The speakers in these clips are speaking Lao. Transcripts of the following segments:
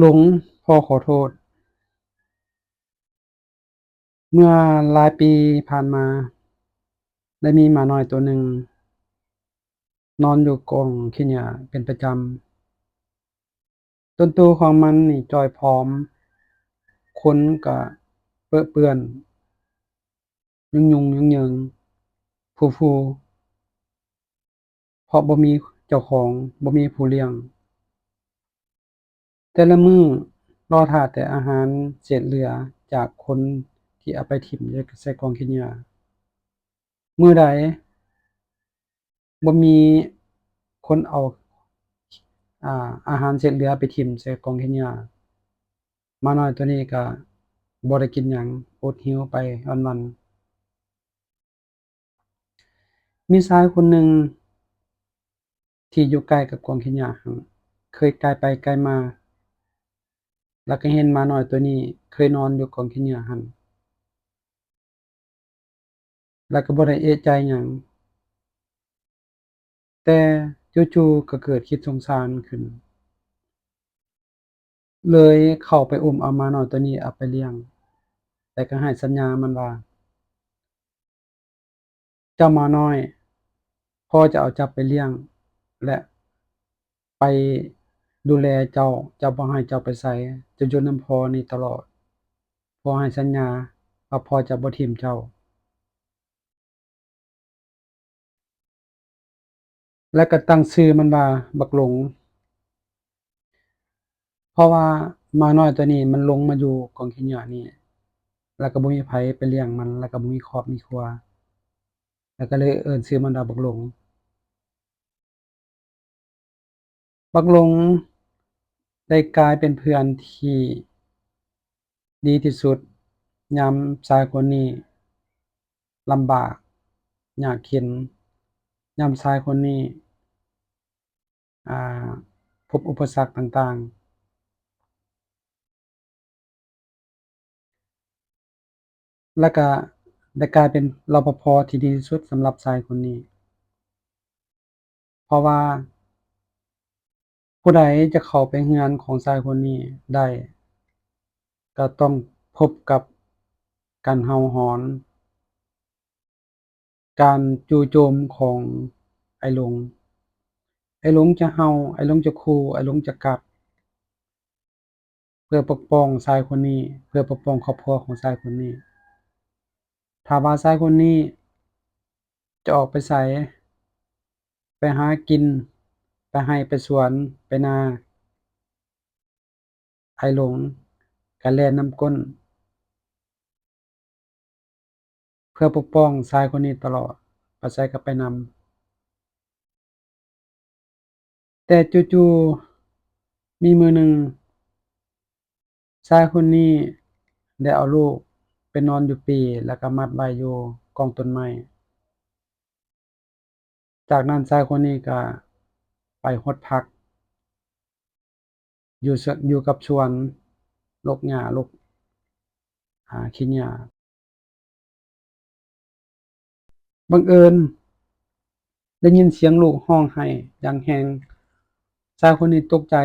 ຫຼົງຂໍຂໍໂທດ. ເມື່ອຫຼາຍປີຜ່ານມາ ໄດ້ມີໝານ້ອຍໂຕໜຶ່ງ ນອນຢູ່ກອງຂີ້ເຫຍື້ອເປັນປະຈຳ. ຕົນໂຕຂອງມັນນີ້ຈ່ອຍຜອມ, ຂົນກະເປິເປື້ອນ, ຍຸງໆເຍິງໆ, ຟູໆ ເພາະບໍ່ມີເຈົ້າຂອງ, ບໍ່ມີຜູ້ລ້ຽງ. ແຕ່ລະມື້ລໍຖ້າແຕ່ອາຫານເສດເຫຼືອຈາກຄົນທີ່ເອົາໄປຖິ້ມໃສ່ກອງຂີ້ເຫຍື້ອ. ມື້ໃດບໍ່ມີຄົນເອົາ ອາ ອາຫານເສດເຫຼືອໄປຖິ້ມໃສ່ກອງຂີ້ເຫຍື້ອ, ໝານ້ອຍໂຕນີ້ກະບໍ່ໄດ້ກິນຫຍັງ, ອົດຫິວໄປວັນໆ. ມີຊາຍຄົນໜຶ່ງທີ່ຢູ່ໃກ້ກັບກອງຂີ້ເຫຍື້ອຫັ້ນ ເຄີຍກາຍໄປກາຍມາ ແລ້ວກໍເຫັນໝານ້ອຍໂຕນີ້ເຄີຍນອນຢູ່ກອງຂີ້ເຫຍື້ອຫັ້ນ ແລ້ວກໍບໍ່ໄດ້ເອະໃຈຫຍັງ. ແຕ່ຈູ່ໆກໍເກີດຄິດສົງສານຂຶ້ນ ເລີຍເຂົ້າໄປອຸ້ມເອົາໝານ້ອຍໂຕນີ້ເອົາໄປລ້ຽງ ແຕ່ກໍໃຫ້ສັນຍາມັນວ່າ, ເຈົ້າໝານ້ອຍ, ພໍ່ຈະເອົາເຈົ້າໄປລ້ຽງ ແລະ ໄປດູແລເຈົ້າ, ເຈົ້າບໍ່ໃຫ້ເຈົ້າໄປໃສ, ເຈົ້າຢູ່ນຳພໍ່ນີ້ຕະຫຼອດ. ພໍ່ໃຫ້ສັນຍາວ່າພໍ່ຈະບໍ່ຖິ້ມເຈົ້າ. ແລ້ວກໍຕັ້ງຊື່ມັນວ່າບັກຫຼົງ ເພາະວ່າໝານ້ອຍໂຕນີ້ມັນຫຼົງມາຢູ່ກອງຂີ້ເຫຍື້ອນີ້ ແລ້ວກໍບໍ່ມີໃຜໄປລ້ຽງມັນ ແລ້ວກໍບໍ່ມີຄອບມີຄົວ ແລ້ວກໍເລີຍເອີ້ນຊື່ມັນວ່າບັກຫຼົງ. ບັກຫຼົງໄດ້ກາຍເປັນເພື່ອນທີ່ດີທີ່ສຸດ ຍາມຊາຍຄົນນີ້ລຳບາກຍາກເຂັນ, ຍາມຊາຍຄົນນີ້ ອາ ພົບອຸປະສັກຕ່າງໆ. ແລ້ວກະໄດ້ກາຍເປັນ ລປພ ທີ່ດີທີ່ສຸດສຳລັບຊາຍຄົນນີ້ ເພາະວ່າຜູ້ໃດຈະເຂົ້າໄປເຮືອນຂອງຊາຍຄົນນີ້ໄດ້ ກະຕ້ອງພົບກັບການເຫົ່າຫອນ, ການຈູ່ໂຈມຂອງໄອ້ຫຼົງ. ໄອ້ຫຼົງຈະເຫົ່າ, ໄອ້ຫຼົງຈະຂູ່, ໄອ້ຫຼົງຈະກັດ ເພື່ອປົກປ້ອງຊາຍຄົນນີ້, ເພື່ອປົກປ້ອງຄອບຄົວຂອງຊາຍຄົນນີ້. ຖ້າວ່າຊາຍຄົນນີ້ຈະອອກໄປໃສ, ໄປຫາກິນ, ໄປໄຮ່ໄປສວນ, ໄປນາ, ໄອ້ຫຼົງກະແລ່ນນຳກົ້ນ ເພື່ອປົກປ້ອງຊາຍຄົນນີ້ຕະຫຼອດ, ໄປໃສກໍໄປນຳ. ແຕ່ຈູ່ໆ ມີມື້ໜຶ່ງ ຊາຍຄົນນີ້ໄດ້ເອົາລູກໄປນອນຢູ່ເປ ແລ້ວກໍມັດໄວ້ຢູ່ກ້ອງຕົ້ນໄມ້. ຈາກນັ້ນຊາຍຄົນນີ້ກໍໄປຫົດຜັກ ຢູ່ສະ ຢູ່ກັບສວນ ລົກຫຍ້າ ລົກ ອາ ຂີ້ຫຍ້າ. ບັງເອີນໄດ້ຍິນສຽງລູກຮ້ອງໄຫ້ຢ່າງແຮງ. ຊາຍຄົນນີ້ຕົກໃຈ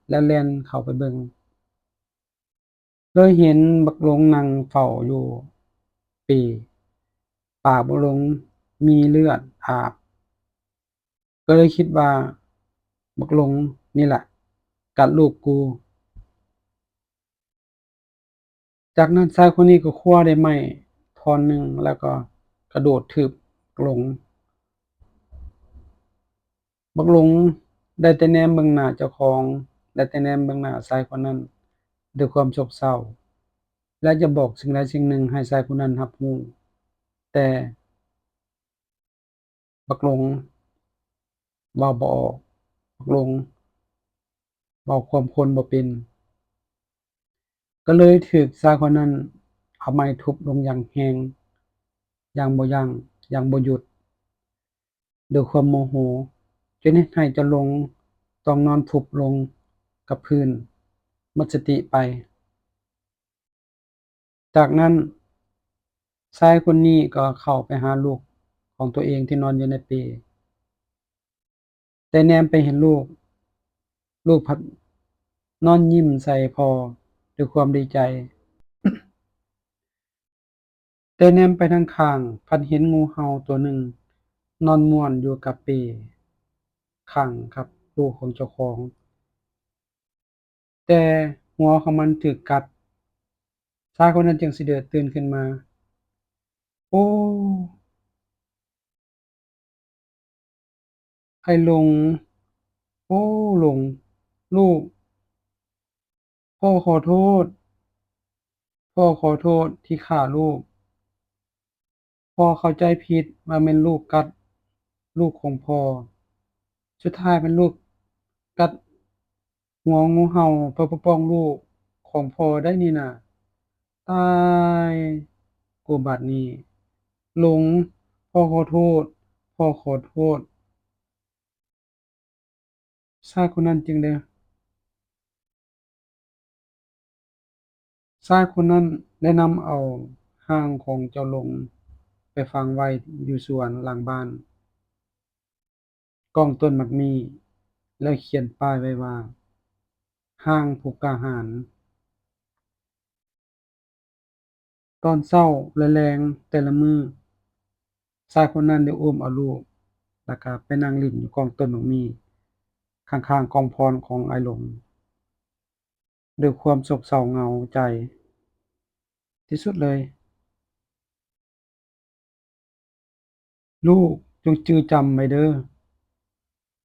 ແລ້ວແລ່ນເຂົ້າໄປເບິ່ງ. ເລີຍເຫັນບັກຫຼົງນັ່ງເຝົ້າຢູ່ເປ, ປາກບັກຫຼົງມີເລືອດອາບ, ກໍເລີຍຄິດວ່າ ບັກຫຼົງນີ້ແຫຼະກັດລູກກູ. ຈາກນັ້ນຊາຍຄົນນີ້ກໍຄວ້າໄດ້ໄມ້ທ່ອນໜຶ່ງ ແລ້ວກໍກະໂດດຖືບບັກຫຼົງ. ບັກຫຼົງໄດ້ແຕ່ແນມເບິ່ງໜ້າເຈົ້າຂອງ ໄດ້ແຕ່ແນມເບິ່ງໜ້າຊາຍຄົນນັ້ນດ້ວຍຄວາມໂສກເສົ້າ ແລະ ຈະບອກສິ່ງໃດສິ່ງໜຶ່ງໃຫ້ຊາຍຄົນນັ້ນຮັບຮູ້, ແຕ່ບັກຫຼົງເວົ້າບໍ່ອອກ, ບັກຫຼົງເວົ້າຄວາມຄົນບໍ່ເປັນ. ກໍເລີຍຖືກຊາຍຄົນນັ້ນເອົາໄມ້ທຸບລົງຢ່າງແຮງ, ຢ່າງບໍ່ຢັ້ງ, ຢ່າງບໍ່ຢຸດ, ດ້ວຍຄວາມໂມໂຫ, ຈົນເຮັດໃຫ້ເຈົ້າຫຼົງຕ້ອງນອນຟຸບລົງກັບພື້ນ, ໝົດສະຕິໄປ. ຈາກນັ້ນ, ຊາຍຄົນນີ້ກໍເຂົ້າໄປຫາລູກຂອງຕົວເອງທີ່ນອນຢູ່ໃນເປ. ແຕ່ແນມໄປເຫັນລູກ, ລູກພັດ ນອນຍິ້ມໃສ່ພໍ່ດ້ວຍຄວາມດີໃຈ. ແຕ່ແນມໄປທາງຂ້າງ ພັດເຫັນງູເຫົ່າຕົວໜຶ່ງນອນມ່ວນຢູ່ກັບເປຂ້າງກັບລູກຂອງເຈົ້າຂອງ, ແຕ່ຫົວຂອງມັນຖືກກັດ. ຊາຍຄົນນັ້ນຈຶ່ງສະເດີດຕື່ນຂຶ້ນມາ. ໂອ້! ອ້າຍຫຼົງ, ໂອ້ ຫຼົງ, ລູກ, ພໍ່ຂໍໂທດ, ພໍ່ຂໍໂທດທີ່ຂ້າລູກ. ພໍ່ເຂົ້າໃຈຜິດວ່າແມ່ນລູກກັດລູກຂອງພໍ່. ສຸດທ້າຍແມ່ນລູກກັດ ຫົວງູເຫົ່າເພື່ອປົກປ້ອງລູກຂອງພໍ່ໄດ້ນີ້ນາ. ຕາຍກູບາດນີ້. ຫຼົງ, ພໍ່ຂໍໂທດ, ພໍ່ຂໍໂທດ. ຊາຍຄົນນັ້ນຈຶ່ງໄດ້, ຊາຍຄົນນັ້ນໄດ້ນຳເອົາຮ່າງຂອງເຈົ້າຫຼົງໄປຝັງໄວ້ຢູ່ສວນຫຼັງບ້ານ ກ້ອງຕົ້ນໝາກມີ້ ແລ້ວຂຽນປ້າຍໄວ້ວ່າ ຮ່າງຜູ້ກ້າຫານ. ຕອນເຊົ້າ ແລະ ແລງແຕ່ລະມື້, ຊາຍຄົນນັ້ນໄດ້ອຸ້ມເອົາລູກ ແລ້ວກະໄປນັ່ງຫຼິ້ນຢູ່ກ້ອງຕົ້ນໝາກມີ້ ຂ້າງໆ ກ້ອງພອນຂອງອ້າຍຫຼົງ ດ້ວຍຄວາມໂສກເສົ້າເຫງົາໃຈທີ່ສຸດເລີຍ. ລູກ, ຈົ່ງຈື່ຈຳໄວ້ເດີ້,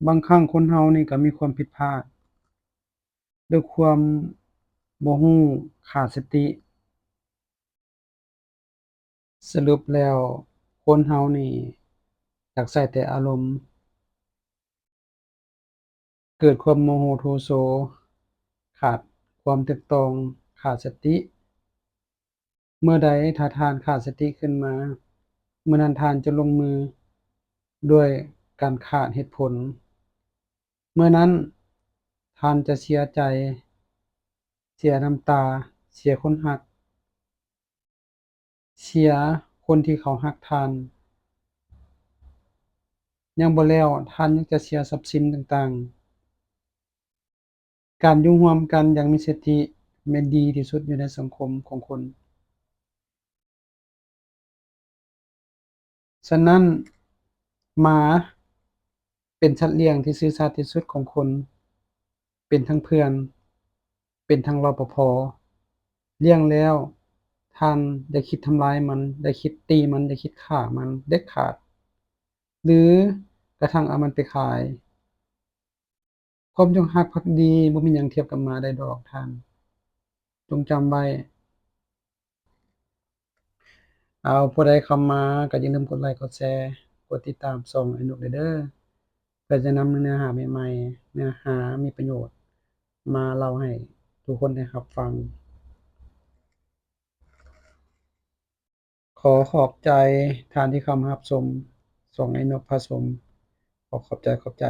ບາງຄັ້ງຄົນເຮົານີ້ກໍມີຄວາມຜິດພາດ ດ້ວຍຄວາມບໍ່ຮູ້, ຂາດສະຕິ. ສະຫຼຸບແລ້ວ, ຄົນເຮົານີ້ຢາກໃຊ້ແຕ່ອາລົມ, ເກີດຄວາມໂມໂຫໂທໂສ, ຂາດຄວາມຖືກຕ້ອງ, ຂາດສະຕິ. ເມື່ອໃດຖ້າທ່ານຂາດສະຕິຂຶ້ນມາ, ເມື່ອນັ້ນທ່ານຈະລົງມືດ້ວຍການຂາດເຫດຜົນ. ເມື່ອນັ້ນທ່ານຈະເສຍໃຈ, ເສຍນ້ຳຕາ, ເສຍຄົນຮັກ, ເສຍຄົນທີ່ເຂົາຮັກທ່ານ. ຍັງບໍ່ແລ້ວ, ທ່ານຍັງຈະເສຍຊັບສິນຕ່າງໆ. ການຢູ່ຮ່ວມກັນຢ່າງມີສະຕິແມ່ນດີທີ່ສຸດຢູ່ໃນສັງຄົມຂອງຄົນ. ສະນັ້ນ, ໝາເປັນສັດລ້ຽງທີ່ຊື່ສັດທີ່ສຸດຂອງຄົນ, ເປັນທັງເພື່ອນ, ເປັນທັງ ລປພ. ລ້ຽງແລ້ວ, ທ່ານຢ່າຄິດທຳລາຍມັນ, ຢ່າຄິດຕີມັນ, ຢ່າຄິດຂ້າມັນເດັດຂາດ ຫຼື ກະທັ້ງເອົາມັນໄປຂາຍ. ຄວາມຈົງຮັກພັກດີບໍ່ມີຫຍັງທຽບກັບໝາໄດ້ດອກທ່ານ, ຈົ່ງຈຳໄວ້. ເອົາ, ຜູ້ໃດເຂົ້າມາກໍຢ່າລືມກົດໄລ, ກົດແຊ, ກົດຕິດຕາມຊ່ອງອ້າຍນົກເດີ, ເພື່ອຈະນຳເນື້ອຫາໃໝ່ໆ, ເນື້ອຫາມີປະໂຫຍດມາເລົ່າໃຫ້ທຸກຄົນໄດ້ຮັບຟັງ. ຂໍຂອບໃຈທ່ານທີ່ເຂົ້າມາຮັບຊົມຊ່ອງອ້າຍນົກພາຊົມ. ຂໍຂອບໃຈ, ຂອບໃຈ.